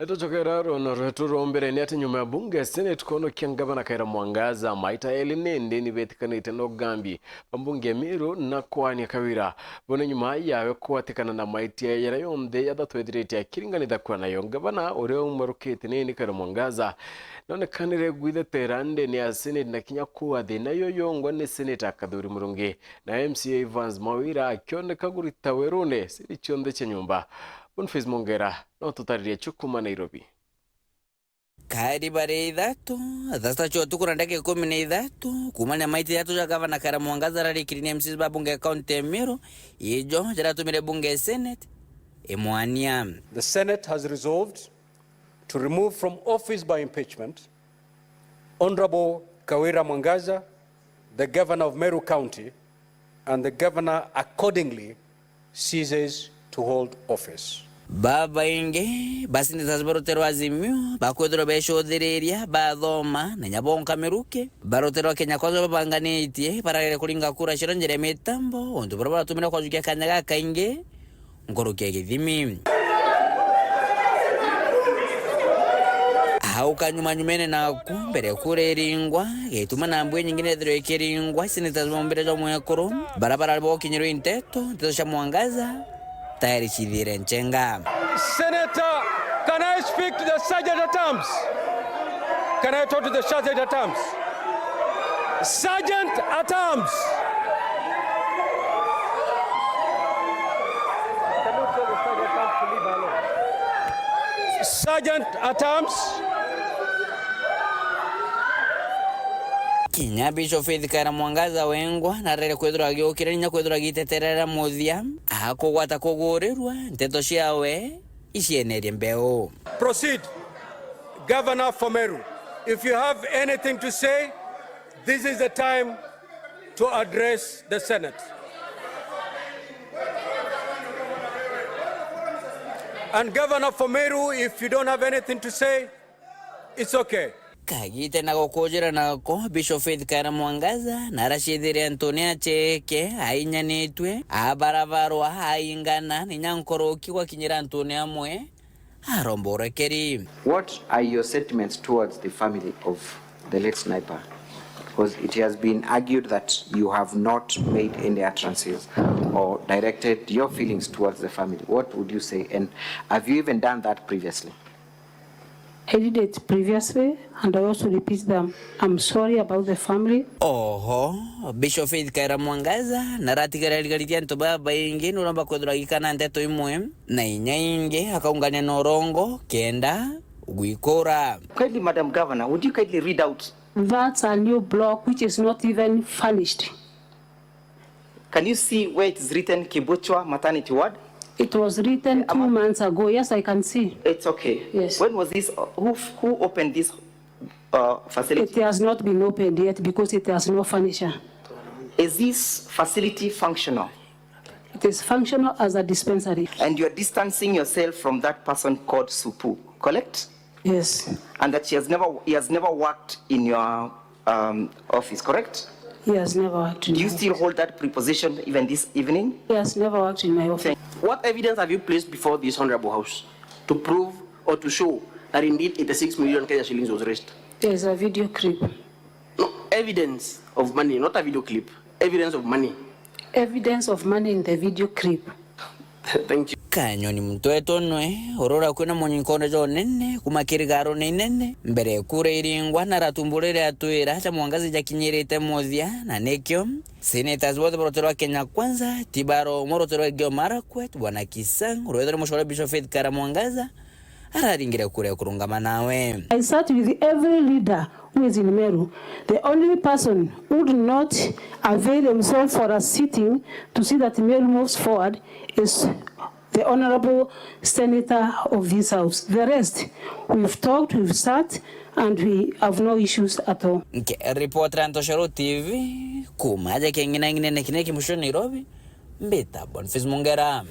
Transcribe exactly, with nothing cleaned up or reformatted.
Tucokera rwono rwetu rwa mbere ni ati nyuma ya bunge ya Senate kwonokia ngavana Kawira Mwangaza maita eli, nindi ni betikanite na ugambi ba mbunge ya Meru na kwania Kawira. Bo ni nyuma yawe kwatikana na maitia jaria yonthe jathatu ethirite akiringanitha kura nayo. Ngavana uria umarukite ni ni Kawira Mwangaza nonekanire gwithetera ndene ya Senate na kinya kuua thina yo yongwa ni Senator Kathuri Murungi na M C A Evans Mawira akioneka kurita werune siri cionthe cia nyumba. Boniface Mongera no tutaririe cio kuma Nairobi. Kari bari ithatu, thaa sita cia utuku na ndagika ikumi na ithatu, kuumania maita ithatu ja gavana Kawira Mwangaza ararikiri ni M Cs ba bunge ya kaunti ya Meru, ijo jaratumire bunge ya Senate imwania. The Senate has resolved to remove from office by impeachment Honorable Kawira Mwangaza, the governor of Meru County, and the governor accordingly ceases to hold office. Babaingi ba senators ba rutere rwa Azimio bakwithirwa becuthiriria, bathoma na inya bonka miruki. Ba rutere rwa Kenya Kwanza babanganitie bararire kuringa kura ciao njira ya mitambo, untu buria buratumire kwajukia kanya gakaingi nkuruki ya githimi. Au kanyumanyumene naku, mbere kura iringwa, gituma na mbuya nyingi nethirwe ikiringwa, senators ba mumbire jwa mwekuru, bara barari bokinyirwe inteto, nteto cia Mwangaza tayari cithire nchenga. Senator, can I speak to the sergeant at arms? Can I talk to the sergeant at arms? Sergeant at arms. Sergeant at arms. Kinya Bishop Faith Kawira Mwangaza wengwa narere kwithirwa agiukira ninya kwithirwa agiteterera muthia, akugwata kugurirwa nteto ciawe icienerie mbeu. Proceed, Governor for Meru. If you have anything to say, this is the time to address the Senate. And Governor for Meru, if you don't have anything to say, it's okay. Kagite na gukujira nako, Bishop Faith Kawira Mwangaza naracithire antune aceke, ainyanitue, abarabarwa, aingana, ninya nkuruki gwakinyira antune amwe, aromba urekeri. What are your sentiments towards the family of the late sniper? Because it has been argued that you have not made any utterances or directed your feelings towards the family. What would you say? And have you even done that previously? I did it previously, and I also repeat them. I'm sorry about the family. Oho, Bishop Faith Kawira Mwangaza naratigararigaririe antu babaingi nuromba kwithirwa agikana nteto imwe na inya ingi akaungania na urongo kenda gwikura. Kindly, Madam Governor, would you kindly read out? That's a new block which is not even furnished. Can you see where it is written Kibuchwa Maternity Ward? It was written two months ago. Yes, I can see. It's okay. Yes. When was this? Who, who opened this uh, facility? It has not been opened yet because it has no furniture. Is this facility functional? It is functional as a dispensary. And you're distancing yourself from that person called Supu, correct? Yes. And that she has never, he has never worked in your um, office, correct? He has never worked in my office. Do you still hold that preposition even this evening? He has never worked in my office. Thank- What evidence have you placed before this honorable house to prove or to show that indeed eighty-six million Kenya shillings was raised? There is a video clip. No, evidence of money, not a video clip. Evidence of money. Evidence of money in the video clip. Thank you. Kanyoni Mtweto nwe urora kwina munyi nkonde jo nene kuma kirigaro ni nene mbere kura iringwa na ratumburire atwira ja Mwangaza jakinyirite muthia, na nikio senators bothe ba rutere rwa Kenya Kwanza ti baro mu rutere rwa Elgeyo Marakwet, Bwana Kisang, rwetho ni mushore Bishop Faith Kawira Mwangaza, araringire kura ya kurungama nawe. I sat with every leader who is in Meru. The only person who would not avail himself for a sitting to see that Meru moves forward is the honorable senator of this house. The rest, we've talked, we've sat, and we have no issues at all. Nke report ra Ntoshoro T V, kuma aja keng'inang'inene kinene kimucio Nairobi, mbita Boniface Mungera.